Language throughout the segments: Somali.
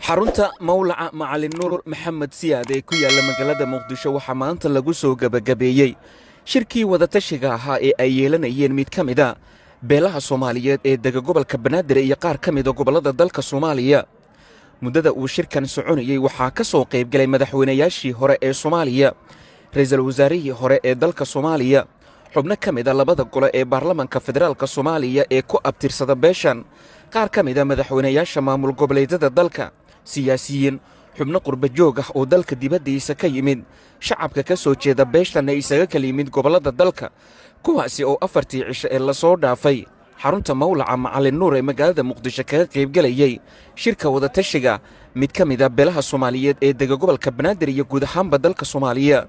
Xarunta Mawlaca Macalin Nuur Maxamed Siyaad ee ku yaalla magaalada Muqdisho waxaa maanta lagu soo gebagabeeyey shirkii wadatashiga ahaa ee ay yeelanayeen mid ka mid ah beelaha Soomaaliyeed ee dega gobolka Banaadir iyo qaar ka mida gobollada dalka Soomaaliya. Muddada uu shirkan soconayey waxaa ka soo qaybgalay madaxweynayaashii hore ee Soomaaliya, ra'iisul wasaarihii hore ee dalka Soomaaliya, xubno ka mid ah labada gole ee baarlamanka federaalka Soomaaliya ee ku abtirsada beeshan, qaar ka mid ah madaxweynayaasha maamul goboleedyada dalka, siyaasiyiin, xubno qurba joog ah oo dalka dibaddiisa ka yimid, shacabka ka soo jeeda beeshanna isaga kala yimid gobollada dalka, kuwaasi oo 4tii cisho ee lasoo dhaafay xarunta Mawlaca Macalin Nuur ee magaalada Muqdisho kaga qaybgelayey shirka wadatashiga mid ka mid ah beelaha Soomaaliyeed ee dega gobolka Banaadir iyo guud ahaanba dalka Soomaaliya.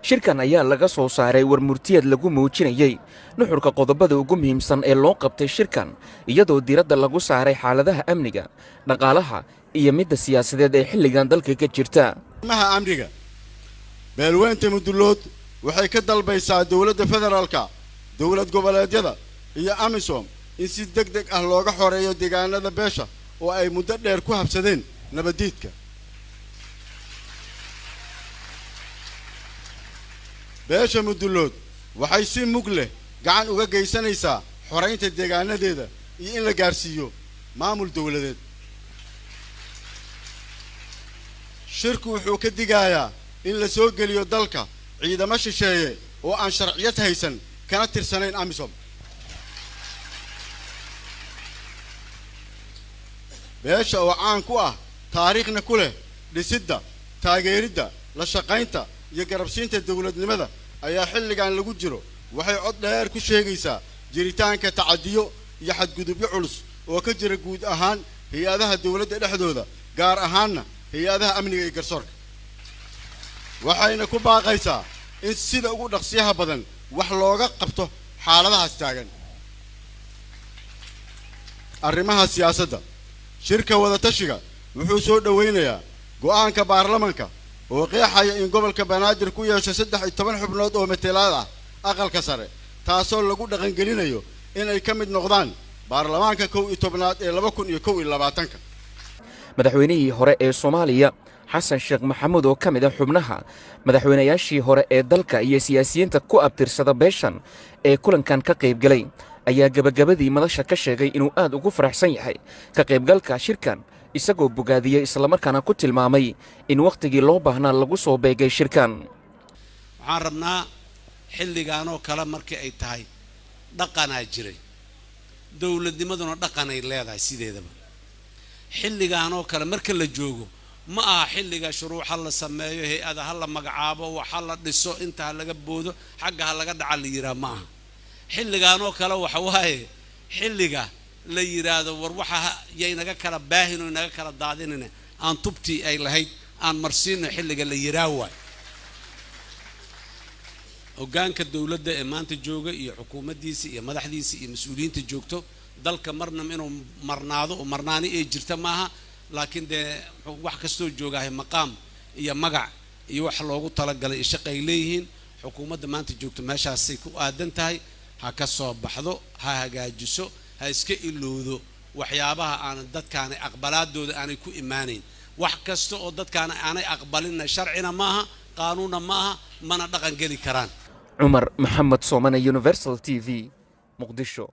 Shirkan ayaa laga soo saaray war murtiyeed lagu muujinayey nuxurka qodobada ugu muhiimsan ee loo qabtay shirkan, iyadoo diiradda lagu saaray xaaladaha amniga, dhaqaalaha iyo midda siyaasadeed ee xilligan dalka ka jirta. Arrimaha amniga, beelweynta Mudullood waxay ka dalbaysaa dowladda federaalka, dowlad goboleedyada iyo AMISOM in si deg deg ah looga xoreeyo deegaanada beesha oo ay muddo dheer ku habsadeen nabaddiidka. Beesha Mudullood waxay si mug leh gacan uga geysanaysaa xoraynta deegaanadeeda iyo in la gaarsiiyo maamul dowladeed. Shirku wuxuu ka digayaa in la soo geliyo dalka ciidamo shisheeye oo aan sharciyad haysan kana tirsanayn AMISOM. Beesha oo caan ku ah taariikhna ku leh dhisidda, taageeridda, la shaqaynta iyo garabsiinta dowladnimada ayaa xilligan lagu jiro waxay cod dheer ku sheegaysaa jiritaanka tacadiyo iyo xadgudubyo culus oo ka jira guud ahaan hay-adaha dowladda dhexdooda, gaar ahaanna hay-adaha amniga iyo garsoorka, waxayna ku baaqaysaa in sida ugu dhaqsiyaha badan wax looga qabto xaaladahaas taagan. Arrimaha siyaasadda, shirka wadatashiga wuxuu soo dhowaynayaa go'aanka baarlamanka oo qeexaya in gobolka Banaadir ku yeesho 13 xubnood oo matelaad ah aqalka sare, taasoo lagu dhaqangelinayo inay ka mid noqdaan baarlamaanka 11aad ee 2021-ka. Madaxweynihii hore ee Soomaaliya Xasan Sheekh Maxamuud oo ka mid ah xubnaha madaxweynayaashii hore ee dalka iyo siyaasiyiinta ku abtirsada beeshan ee kulankan ka qaybgalay ayaa gebagabadii madasha ka sheegay inuu aad ugu faraxsan yahay ka qaybgalka shirkan, isagoo bogaadiyey islamarkaana ku tilmaamay in wakhtigii loo baahnaa lagu soo beegay shirkan. Waxaan rabnaa xilligaanoo kale markii ay tahay dhaqanaa jiray, dowladnimaduna dhaqanay leedahay sideedaba. Xilligaanoo kale marka la joogo ma aha xilliga shuruuxa la sameeyo, hay-ada ha la magacaabo, waxa la dhiso, inta ha laga boodo, xagga ha laga dhaca la yidhaah, ma aha. Xilligaanoo kale waxa waaye xilliga la yidhaahdo war waxa yaynaga kala baahin oo inaga kala daadinina, aan tubtii ay lahayd aan marsiino, xilliga la yidhaah waay. Hoggaanka dowladda ee maanta jooga iyo xukuumaddiisa iyo madaxdiisa iyo mas-uuliyiinta joogto dalka marna inuu marnaado oo marnaani ay jirta maaha, laakiin dee wax kastoo joogaahay maqaam iyo magac iyo wax loogu talagalay iyo shaqa ay leeyihiin. Xukuumadda maanta joogto meeshaasay ku aadan tahay, ha ka soo baxdo, ha hagaajiso, ha iska ilowdo waxyaabaha aanan dadkaanay aqbalaadooda aanay ku imaanayn. Wax kasta oo dadkaana aanay aqbalinna sharcina maaha, qaanuunna maaha, mana dhaqan geli karaan. Cumar Maxamed Soomane, Universal TV, Muqdisho.